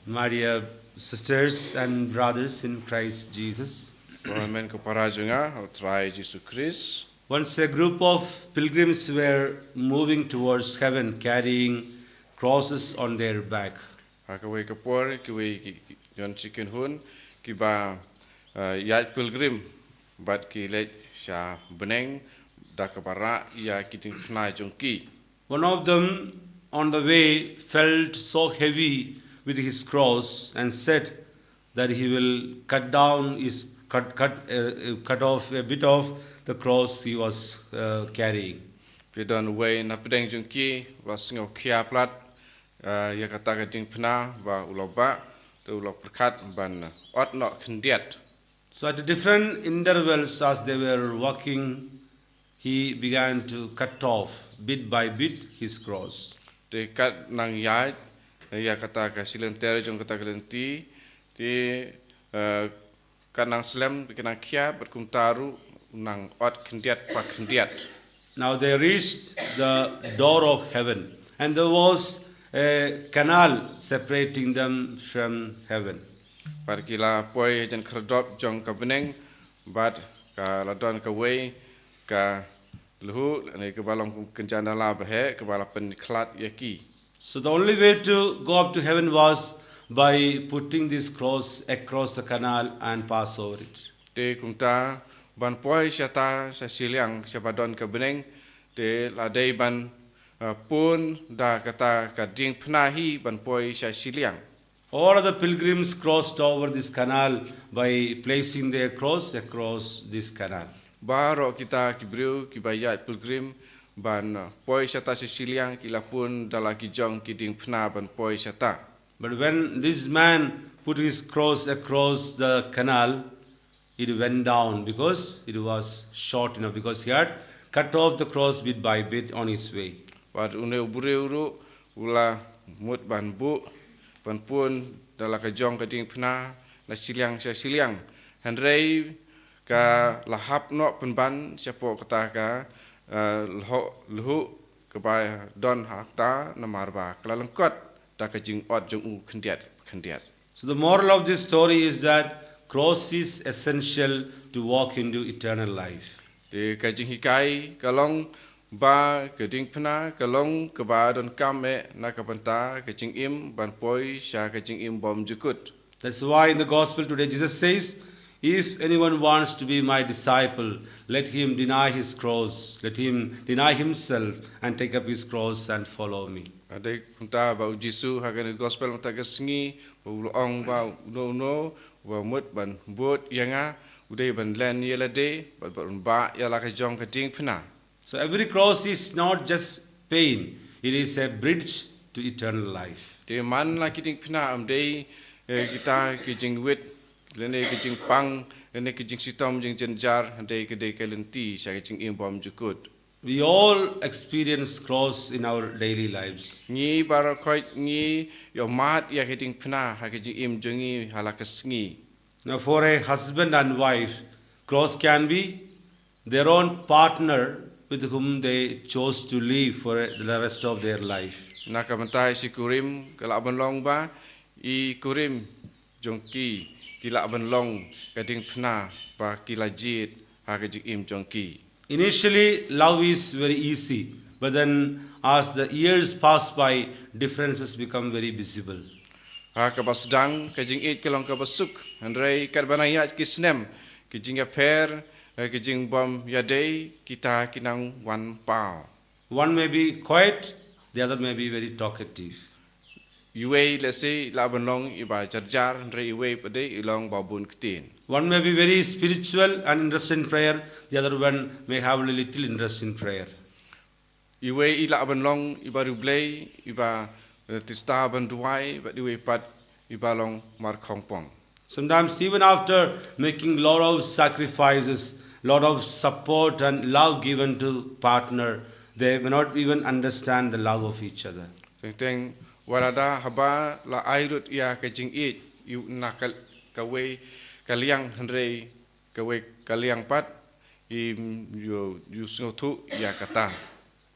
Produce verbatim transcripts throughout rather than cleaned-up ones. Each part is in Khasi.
My dear sisters and brothers in Christ Jesus, Ko hynmen ko para jong nga ha u Trai Jisu Khrist. Once a group of pilgrims were moving towards heaven carrying crosses on their back. Ha kawei ka por, kiwei ki, ki, ïon shi kynhun, kiba uh, ïaid pilgrim bad ki leit sha bneng da kaba rah ïa ki diengphna jong ki. One of them on the way felt so heavy with his cross and said that he will cut down his cut cut uh, uh, cut off a bit of the cross he was uh, carrying. Ki don wei na pdeng jong ki ba sngew khia palat uh, ïa kata ka diengphna ba u la bah te u la pyrkhat ban ot noh khyndiat. So at different intervals as they were walking, he began to cut off bit by bit his cross. Te kat nang ïaid ïa kata ka shilynter jong kata ka lynti, te uh, kat nang slem, kat nang khia bad kumta ruh nang ot khyndiat pa khyndiat. Now they reached the door of heaven, and there was a canal separating them from heaven. Bad ki la poi hajan khyrdop jong ka bneng bad ka la don kawei ka lhuh ne kaba long kum kynja nala ba heh kaba la pynkhlad ïa ki. So the only way to go up to heaven was by putting this cross across the canal and pass over it. Te kumta ban poi shata sha shiliang sha ba don ka bneng te la dei ban uh, pun da kata ka diengphna hi ban poi sha shiliang. All of the pilgrims crossed over this canal by placing their cross across this canal. Baroh kita ki briew kiba ïaid pilgrim ban uh, poi shata sha shiliang ki la pun da la ki jong ki diengphna ban poi shata. But when this man put his cross across the canal, it went down because it was short enough, because he had cut off the cross bit by bit on his way. Bad une u briew ruh u la mut ban buh ban pun da la ka jong ka diengphna na shiliang sha shiliang. Hynrei ka la hap noh pynban shapoh kata ka uh, lhuh kaba don ha kata namar ba ka la lyngkot da ka jingot jong u khyndiat khyndiat. So the moral of this story is that cross is essential to walk into eternal life. Te ka jinghikai ka long ba ka diengphna ka long kaba donkam eh na ka bynta ka jingim ban poi sha ka jingim bymjukut. That's why in the gospel today Jesus says, if anyone wants to be my disciple, let him deny his cross, let him deny himself and take up his cross and follow me. Ka dei kumta ba u Jisu ha kane ka gospel mynta ka sngi ba u la ong ba uno uno uba mut ban bud ïa nga u dei ban len ïa lade bad ban bah ïa la ka jong ka diengphna. So every cross is not just pain, it is a bridge to eternal life. Te man la ki diengphna ym dei eh, kita ki jingwit lane ki jingpang lane ki jingshitom jingjynjar, hynrei ka dei ka lynti sha ka jingim bymjukut. We all experience cross in our daily lives. Ngi baroh khoit ngi ïohmad ïa ka diengphna ha ka jingim jong ngi ha la ka sngi. Now, for a husband and wife, cross can be their own partner with whom they chose to live for the rest of their life. Na ka bynta i shi kurim ka lah ban long ba i kurim jong ki ki lah ban long ka diengphna ba ki la jied ha ka jingim jong ki. Initially, love is very easy, but then as the years pass by, differences become very visible. Ha kaba sdang ka jingïeit ka long kaba suk, hynrei katba nang ïaid ki snem, ki jingïapher, eh, ki jingbym ïadei, kita ki nang wan paw. One may be quiet, the other may be very talkative. Iwei lehse i lah ban long iba jarjar, hynrei iwei pat de i long ba bun ktien. One may be very spiritual and interested in prayer, the other one may have a little interest in prayer. Iwei i lah ban long iba riewblei, iba eh, tista ban duwai, bad iwei pat iba long markhongpong. Sometimes even after making lot of sacrifices, lot of support and love given to partner, they may not even understand the love of each other. Teng teng, wat lada haba la ai lut ïa ka jingïeit, ïa na ka, kawei ka liang, hynrei kawei ka liang pat, im ïoh, ïoh sngewthuh ïa kata.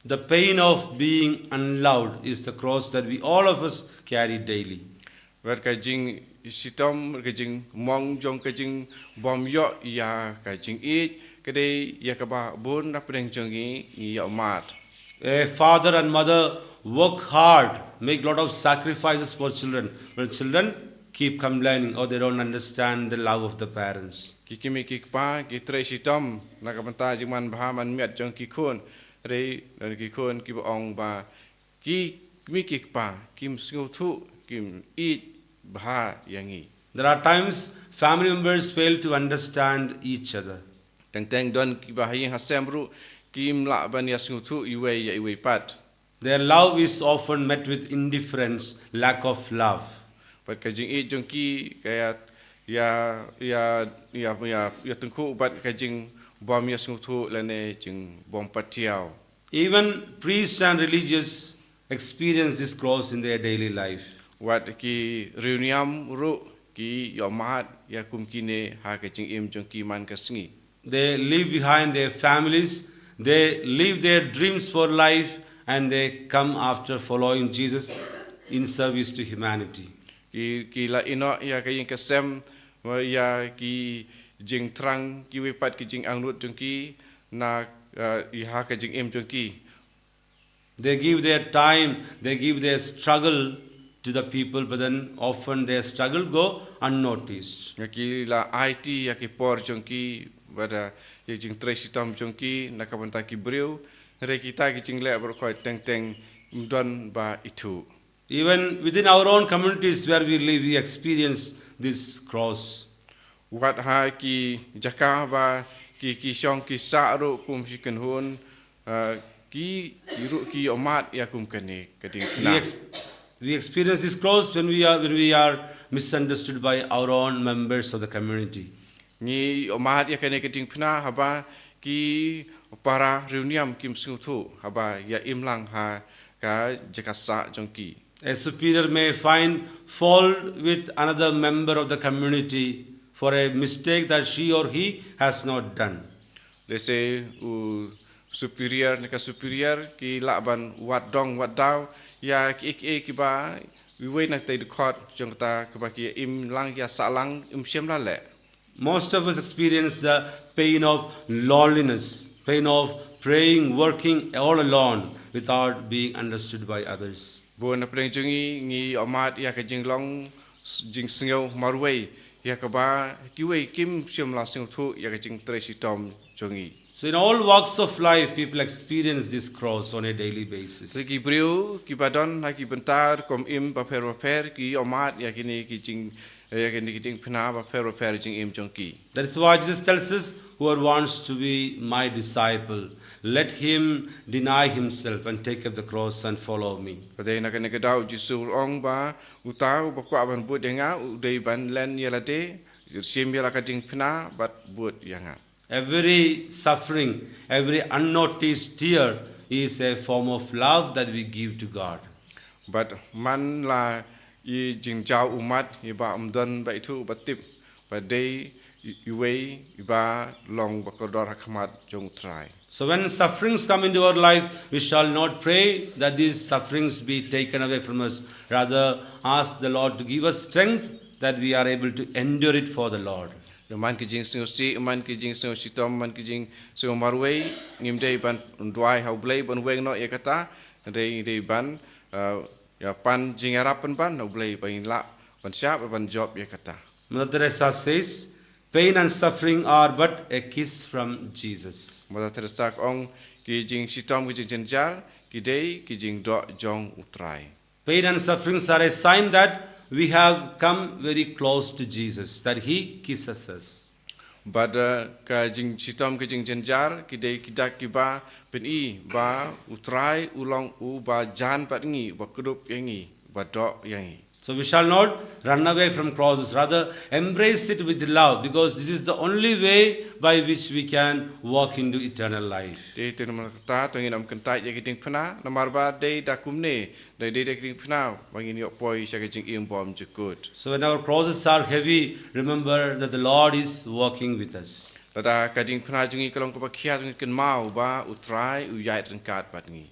The pain of being unloved is the cross that we all of us carry daily. Wat ka jingshitom, ka jingmong jong ka jingbym ïoh ïa ka jingïeit, ka dei ïa kaba bun na pdeng jong ngi ngi ïoh mad. A father and mother work hard, make lot of sacrifices for children, but children keep complaining or they don't understand the love of the parents. Ki kmie ki kpa ki trei shitom na ka bynta jingman bha man miat jong ki khun, hynrei don ki khun kiba ong ba ki kmie ki kpa kim sngewthuh, kim ïeit bha ïa ngi. There are times family members fail to understand each other. Teng teng don kiba ha ïing ha sem ruh kim lah ban ïa sngewthuh iwei ïa iwei pat. Their love is often met with indifference, lack of love. Bad ka jingïeit jong ki ka ïa ïa ïa ïa ïa ïa tyngkhuh bad ka jingbym ïa sngewthuh lane jingbym patiaw. Even priests and religious experience this cross in their daily life. Wat ki riewniam ruh ki ïohmad ïa kum kine ha ka jingim jong ki man ka sngi. They leave behind their families, they leave their dreams for life, and they come after following Jesus in service to humanity. Ki ki la ïehnoh ïa ka ïing ka sem, ïa ki jingthrang kiwei pat ki jingangnud jong ki na ïa ha ka jingim jong ki. They give their time, they give their struggle to the people, but then often their struggle go unnoticed. Nga ki la aiti ïa ki por jong ki bad ïa jingtrei shitom jong ki na ka bynta ki briew, hynrei kita ki jingleh baroh khoit teng teng ym don ba ithuh. Even within our own communities where we live, we experience this cross. Wat ha ki jaka ba ki ki shong ki sah ruh kum shi kynhun, ki ruh ki ïohmad ïa kum kane ka ding kena. We experience this cross when we are when we are misunderstood by our own members of the community. Ngi ïohmad ïa kane ka ding kena haba ki para riewniam kim sngewthuh haba ïa im lang ha ka jaka sah jong ki. A superior may find fault with another member of the community for a mistake that she or he has not done. Lehse u superior ne ka superior ki lah ban wad dong wad daw ïa ki ki ki ba iwei na tei dkhot jong kata kaba ki im lang ïa sah lang im shem la leh. Most of us experience the pain of loneliness, pain of praying, working all alone without being understood by others. Bun na pdeng jong ngi ngi ïohmad ïa ka jinglong jingsngew marwei ïa kaba kiwei kim shym la sngewthuh ïa ka jingtrei shitom jong ngi. So in all walks of life people experience this cross on a daily basis. Ki briew kiba don ha ki bynta rukom im bapher bapher ki ïohmad ïa kine ki jing ïa kine ki jingpynhap bapher bapher jingim jong ki. That is why Jesus tells us, whoever wants to be my disciple, let him deny himself and take up the cross and follow me. Ka dei na kane ka daw u Jisu u ong ba uta uba kwah ban bud ïa nga u dei ban len ïa lade, shim ïa la ka jingpynhap bad bud ïa nga. Every suffering, every unnoticed tear is a form of love that we give to God. Bad man la i jingjaw ummat iba ym don ba ithuh ba tip ba dei iwei iba long ba kordor ha khmat jong u Trai. So when sufferings come into our life, we shall not pray that these sufferings be taken away from us. Rather, ask the Lord to give us strength that we are able to endure it for the Lord. Ïa man ki jingsngewsih, ïa man ki jingsngewshitom, ïa man ki jingsngewmarwei, ngim dei ban duwai ha U Blei ban weng noh ïa kata, dei dei ban ïa pan jingïarap pynban ha U Blei ba ngin lah ban shah ban jop ïa kata. Mother Teresa says, pain and suffering are but a kiss from Jesus. Mother Teresa ka ong ki jingshitom ki jingjynjar ki dei ki jingdoh jong U Trai. Pain and sufferings are a sign that we have come very close to Jesus, that He kisses us. Bad ka jingshitom ka jingjynjar ki dei ki dak kiba pyni ba U Trai u long uba jan bad ngi, uba kdup ïa ngi, uba doh ïa ngi. So we shall not run away from crosses, rather embrace it with love, because this is the only way by which we can walk into eternal life. Te te namar kata to ngin ym kyntait ïa ki diengphna, namar ba dei da kumne, dei dei da ki diengphna ba ngin ïoh poi sha ka jingim bymjukut. So when our crosses are heavy, remember that the Lord is walking with us. Lada ka diengphna jong ngi ka long kaba khia, to ngin kynmaw ba U Trai u ïaid ryngkat bad ngi.